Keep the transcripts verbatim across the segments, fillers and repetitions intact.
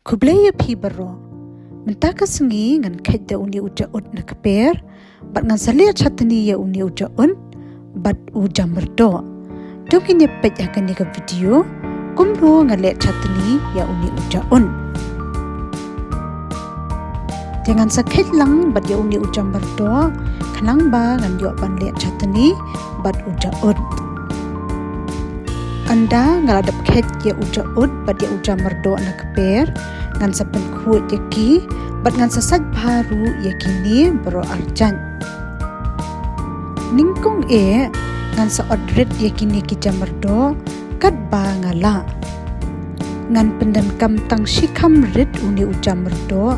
Khublei ïa phi baroh. Mynta ka sngi ngan kheit da uni u jaud na kper, bad ngan sa leh chutney ïa uni u jaud bad u jamrdoh. To ngin ïa peit ha kane ka video kumno nga leh chutney ïa uni u jaud. Te ngan sa kheit lang bad ïa uni u jamrdoh, khnang ba ngan ïoh ban leh chutney bad u jaud. Ynda nga la dep kheit ïa u jaud bad ïa u jamrdoh na kper, ngan sa pynkhuid ïa ki, bad ngan sa sait bha ruh ïa kine baroh arjait. Nyngkong eh, ngan sa ot rit ïa kine ki jamrdoh katba nga lah. Ngan pyndonkam tang shi kham rit uni u jamrdoh,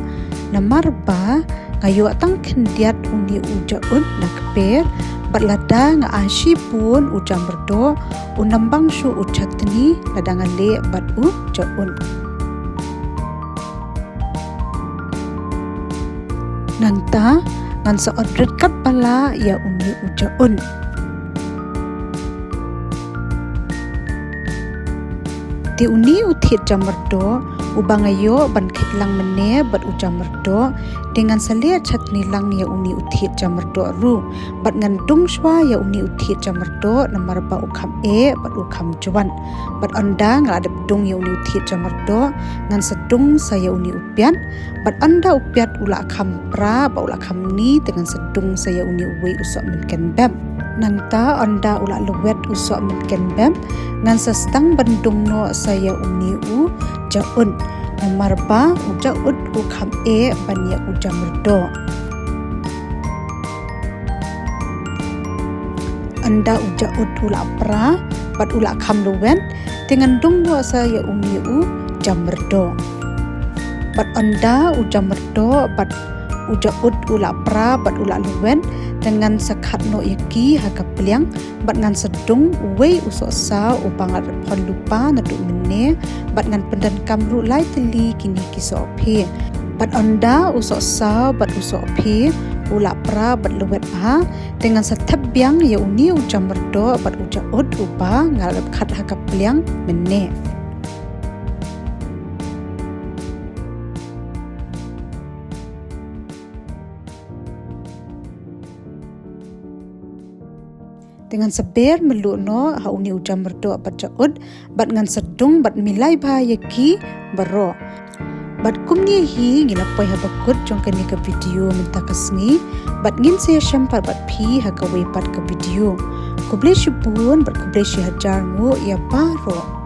namar ba nga ïoh tang khyndiat uni u jaud na kper, bad lada nga ai shibun u jamrdoh, un ym bang shuh u chutney lada nga leh bad u jaud. Nangta ngan sa ot rit katba lah ïa uni u jaud. Te uni u thied jamrdoh uba nga ïoh ban kheit lang mynne bad u jamrdoh, te ngan sa leh chutney lang ïa uni u thied jamrdoh ruh. Bad ngan dung shuwa ïa uni u thied jamrdoh namar ba u kham eh bad u kham jwat. Bad ynda nga la dep dung ïa uni u thied jamrdoh, ngan sa dung sa ïa uni u piat. Bad ynda u piat u la kham pra bad u la kham ni, te ngan sa dung sa ïa uni uwei u sohmynken bep. Nangta ynda u la lwet u sohmynken bep, ngan sa sdang ban dung noh sa ïa uni u jaud. Namar ba u jaud u kham eh ban ïa u jamrdoh. Ynda u jaud u la pra bad u la kham lwet, te ngan dung noh sa ïa uni u jamrdoh. Bad ynda u jamrdoh bad u jaud u la pra bad u la lwet, te ngan sa khat noh ïa ki ha ka pliang, bad ngan sa dung uwei u sohsaw uba nga la dep hon lypa naduh mynne, bad ngan pyndonkam ruh lai tylli kine ki sohphi. Bad ynda u sohsaw bad u sohphi u la pra bad lwet bha, te ngan sa thep biang ïa uni u jamrdoh bad u jaud uba nga la dep khat ha ka pliang mynne. Te ngan sa ber mluh noh ha uni u jamrdoh bad jaud, bad ngan sa dung bad milai bha ïa ki baroh. Bad kumne hi ngi la poi ha bakut jong kane ka video mynta ka sngi, bad ngin sa ïashem pat bad phi ha kawei pat ka video. Khublei shibun bad khublei shihajar nguh ïa baroh.